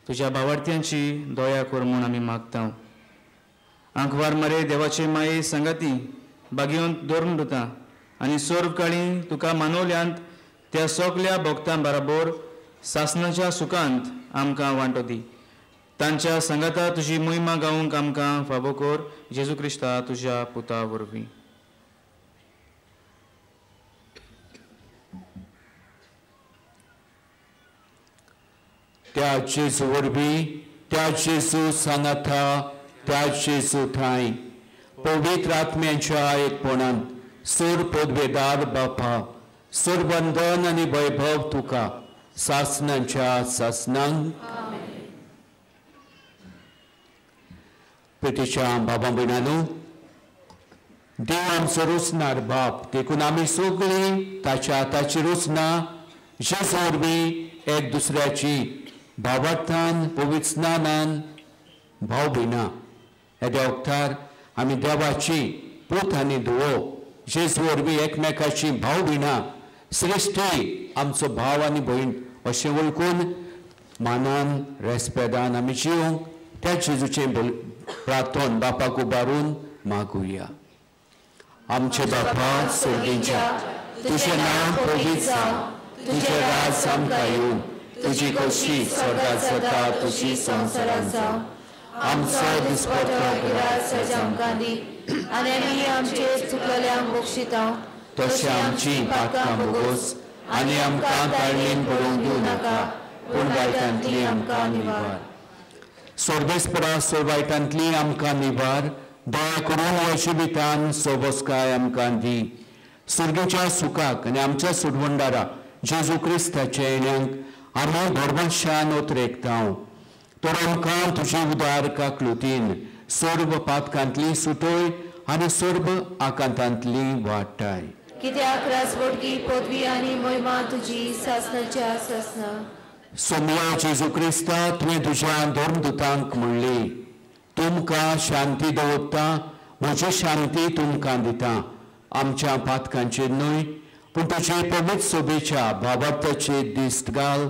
तुज्या भावार्थ्यांची दया कर म्हूण आमी मागता. आंकवार मरे देवाचे माये सांगाती बागेवंत धरून दिता आनी सर्व काळी तुका मानवल्यांत त्या सगल्या भक्तां बराबर सासणाच्या सुखांत आमकां वांटो दी. तांच्या सांगाता तुजी मोहिमा गावंक आमकां फावो कर, जेजू क्रिस्ता तुज्या पुता वरवीं. त्या जेजू वरवीं, त्या जेजू सांगाता, त्या जेजू ठांय पवित्र आत्म्यांच्या एकपणान सूर पदवेदार बापा, सुरबंधन आनी वैभव तुका सासणाच्या सासणांक. प्रितीच्या बाबा भयणानो, देव आमचो रुचणार बाप, देखून आमी सगळीं ताच्या हाताची रुचना जेजू वरवीं एक दुसऱ्याची भावार्थान पवित्र स्नानान भाव भयणां. येद्या वखतार आमी देवाची पूत आनी धुवो जेजू वरवीं एकमेकाची भाव भयणां सृश्टी आमचो भाव आनी भयण अशें वळखून मानान रेस्पेदान आमी जिवंक त्या जेजूचें प्रार्थन बापाक उबारून मागुया. आमचे बापा सर्गींच्या, तुजें नांव पवित्र जावं, तुजें राज आमकां येवं, तुजी खोशी स्वर्गात जाता तशी संवसारांत जावं. आमचो दिसपट्टो ग्रास आज आमकां दी आनी आमी आमचे चुकलेल्यांक बक्षिता तशें आमची पातकां भोगोस आनी आमकां ताळणेन पडोवंक दिवं नाका, पूण वायटांतली आमकां निवार. सोर्बेसपरा सोर वायटांतली आमकां निवार. दया करून ह्या जिवितान सोबसकाय आमकां दी. सुर्गेच्या सुखाक आनी आमच्या सुडवंडारा जेजू क्रिस्ताच्या येण्यांक आमी धर्माशान ओतरेकता. तर आमकां तुजे उदार काकलुतीन सर्व पातकांतली सुटोय आनी सर्व आकांतांतली वाटाय. कित्याक राजवटकी पदवी आनी महिमा तुजी सासणाच्या सासणा. सोमया जेजू क्रिस्ता, तुवें तुज्या धर्मदुतांक म्हणली, तुमकां शांती दवरता, म्हजी शांती तुमकां दिता. आमच्या पातकांचेर न्हय पूण तुजे पवित्र सोबेच्या भावार्थाचे दिश्ट घाल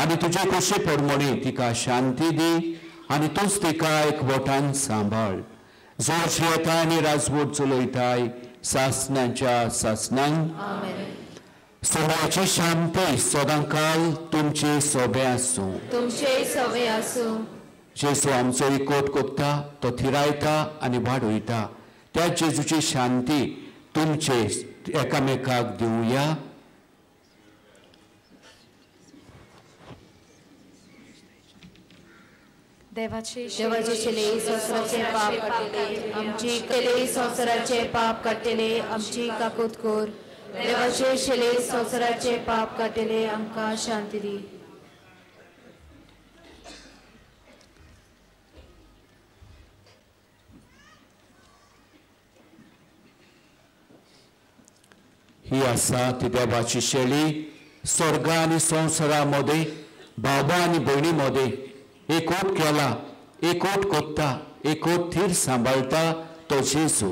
आनी तुजे कशे प्रमाणे तिका शांती दी आनी तूंच तिका एकवटान सांबाळ. जो जियेता आनी राजवट चलयताय सासणाच्या सासणांक. सोम्याची शांती सदांकाल तुमचे सोबे आसूं. तुमचे सोबे आसूं. जेजू आमचो एकवट कोत्ता, तो थिरायता आनी वाडयता. त्या जेजूची शांती तुमचे एकामेकाक दिवया. देवाचे चेले संवसाराचे पाप काडटले आमची केले संवसाराचे पाप काडटले आमची काकूत कर. देवाचे चेले संवसाराचे पाप काडटले आमकां शांती दी. ही आसा ती देवाची शैली स्वर्ग आनी संवसारा मदें, भावा आनी भयणी मदें एकवट केला, एकवट कोत्ता, एकवट थीर सांबाळटा तो जेजू.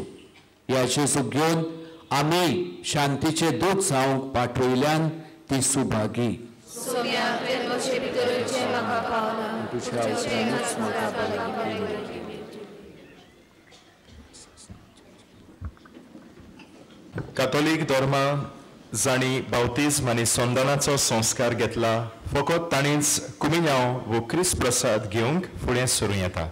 ह्या जेजूक घेवन आमी शांतीचे दूत जावंक पाठवयल्यान ती सुभागी. कातोलीक धर्मा जांणी बावतिज्म आनी संदानाचो संस्कार घेतला फकत तांणीच कुमिन्यांव वो क्रिस्त प्रसाद घेवंक फुडें सरूं येता.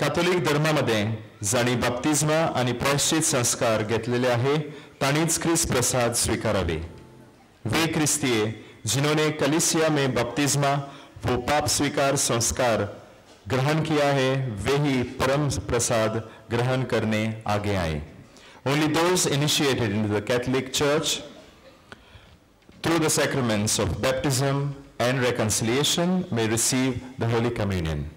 कातोलीक धर्मा मदें जांणी बाप्तिज्मा आनी प्रायश्चित संस्कार घेतलेले आहे तांणीच क्रिस्त प्रसाद स्विकारावे. वे क्रिस्तीय जिन्होंने कलिसिया में बपतिस्मा वो पाप स्वीकार संस्कार ग्रहण किया है वे ही परम प्रसाद ग्रहण करने आगे आए. Only those initiated into the Catholic Church through the sacraments of baptism and reconciliation may receive the Holy Communion.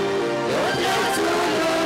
Yo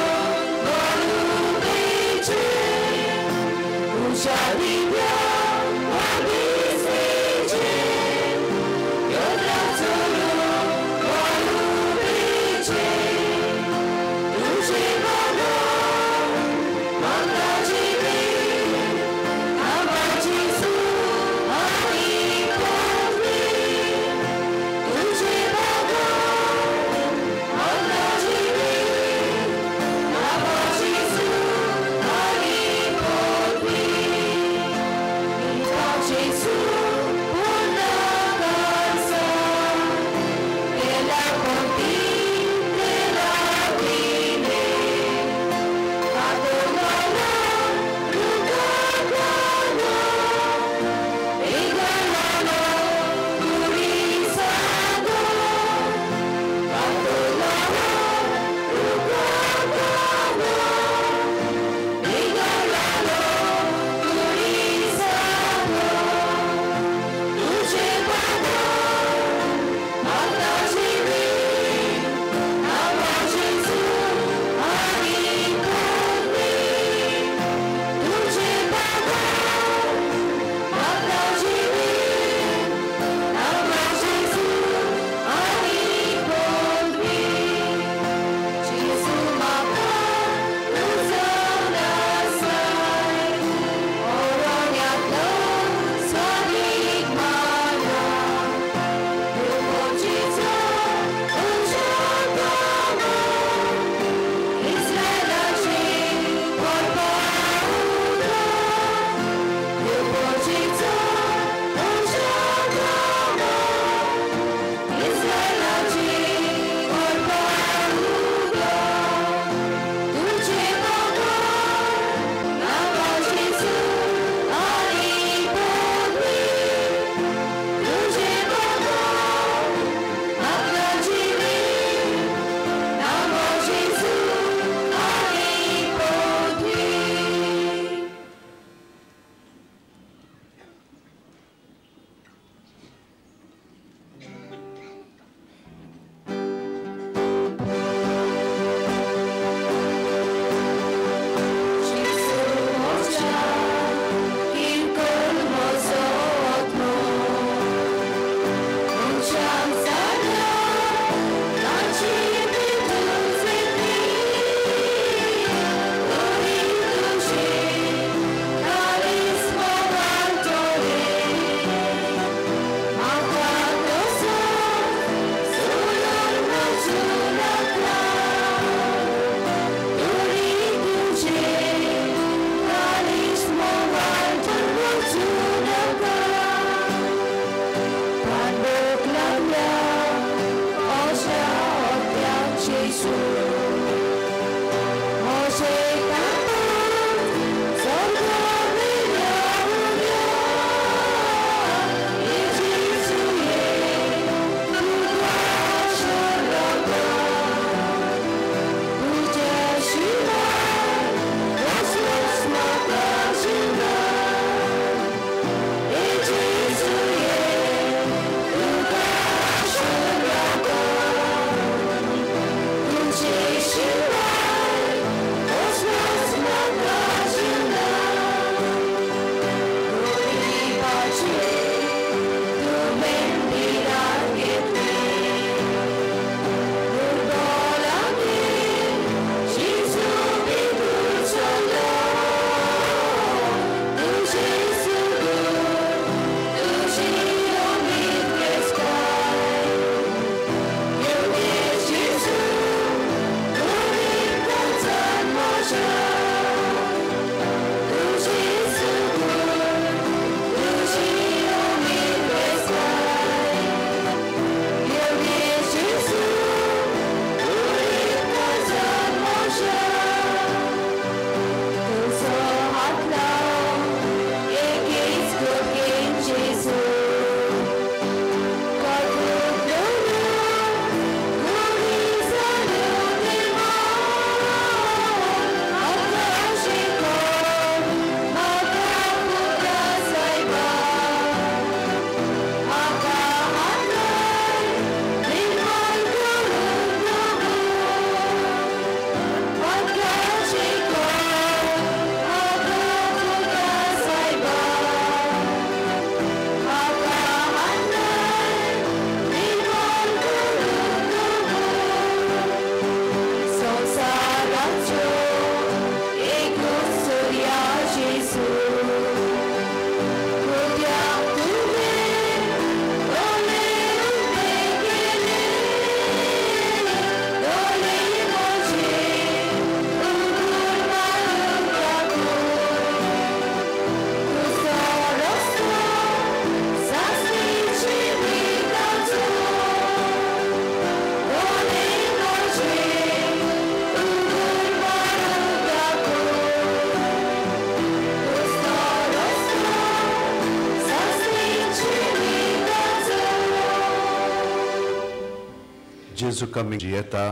जेजू कमी जियेता,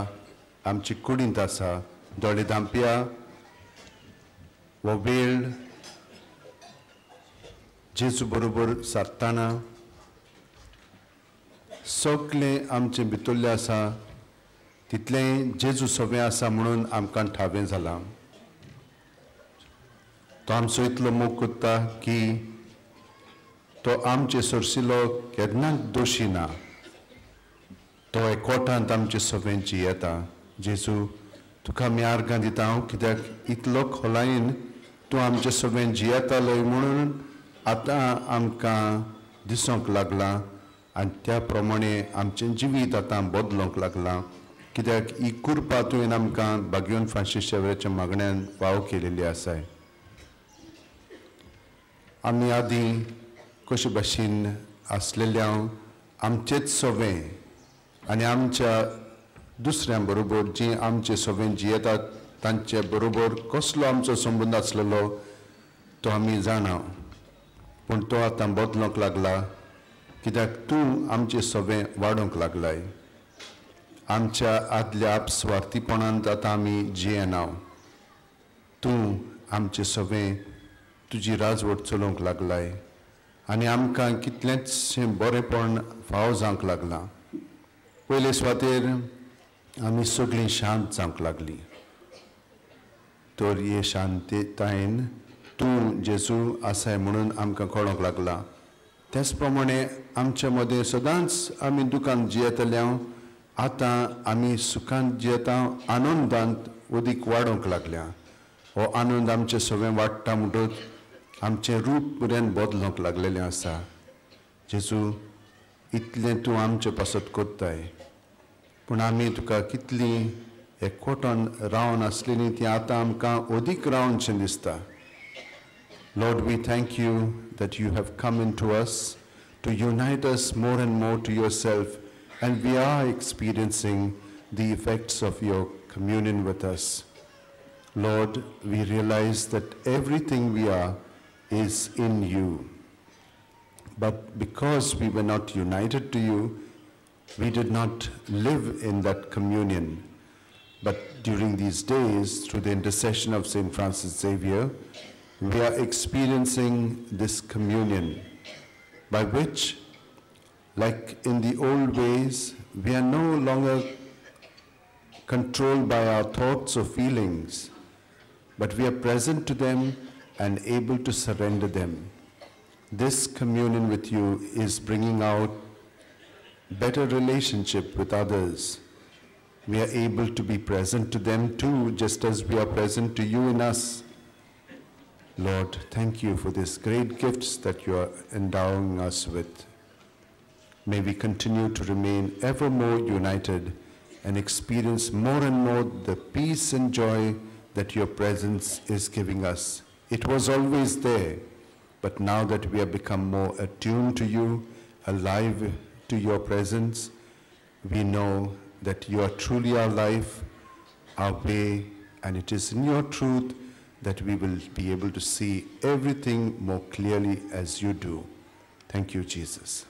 आमची कुडींत आसा. दोळे धांपया. हो वेळ जेजू बरोबर सारतना सगळें आमचें भितरलें आसा तितलें जेजू सवें आसा म्हणून आमकां ठावें जालां. तो आमचो इतलो मोग करता की तो आमचे सोरसिलो केन्नाच दोशी ना. तो एकवटांत आमचे सवें जियेता. जेजू तुका आमी आर्गां दिता हांव, कित्याक इतलो खोलायेन तूं आमचे सवें जियेतालोय म्हणून आतां आमकां दिसूंक लागलां आनी त्या प्रमाणे आमचें जिवीत आतां बदलूंक लागलां. कित्याक ही कृपा तुवें आमकां बागयोन फ्रांसीस शेवऱ्याच्या मागण्यान फाव केलेली आसाय. आमी आदीं कशे भाशेन आसलेले हांव आमचेच सवें आनी आमच्या दुसऱ्यां बरोबर जीं आमचे सवें जियेतात तांचे बरोबर कसलो आमचो संबंद आसलेलो तो आमी जाणा, पूण तो आतां बदलूंक लागला. कित्याक तूं आमचे सवें वाडोवंक लागलाय. आमच्या आदल्या आपस्वार्थीपणांत आतां आमी जियेना. तूं आमचे सवें तुजी राजवट चलोवंक लागलाय आनी आमकां कितलेंच बरेंपण फावो जावंक लागलां. पयले सुवातेर आमी सगळीं शांत जावंक लागलीं. तर हे शांततायेन तूं जेजू आसाय म्हणून आमकां कळोंक लागलां. त्याच प्रमाणे आमच्या मदें सदांच आमी दुकान जियेतले, आतां आमी सुखांत जियेता, आनंदांत अदीक वाडोवंक लागल्या. हो आनंद आमचे सगळें वाडटा म्हणटच आमचें रूप पर्यंत बदलूंक लागलेलें आसा. जेजू इतलें तूं आमचे पासत करताय, पूण आमी तुका कितलीं एकवटान रावन आसलेलीं ती आतां आमकां अदीक रावनशें दिसता. Lord, we thank you that you have come into us to unite us more and more to yourself, and we are experiencing the effects of your communion with us. Lord, we realize that everything we are is in you. But because we were not united to you, we did not live in that communion. But during these days, through the intercession of St. Francis Xavier, we are experiencing this communion by which, like in the old ways, we are no longer controlled by our thoughts or feelings, but we are present to them and able to surrender them. This communion with you is bringing out better relationship with others. We are able to be present to them too, just as we are present to you in us. Lord, thank you for these great gifts that you are endowing us with. May we continue to remain ever more united and experience more and more the peace and joy that your presence is giving us. It was always there, but now that we have become more attuned to you, alive to your presence, we know that you are truly our life, our way, and it is in your truth that we will be able to see everything more clearly as you do. Thank you, Jesus.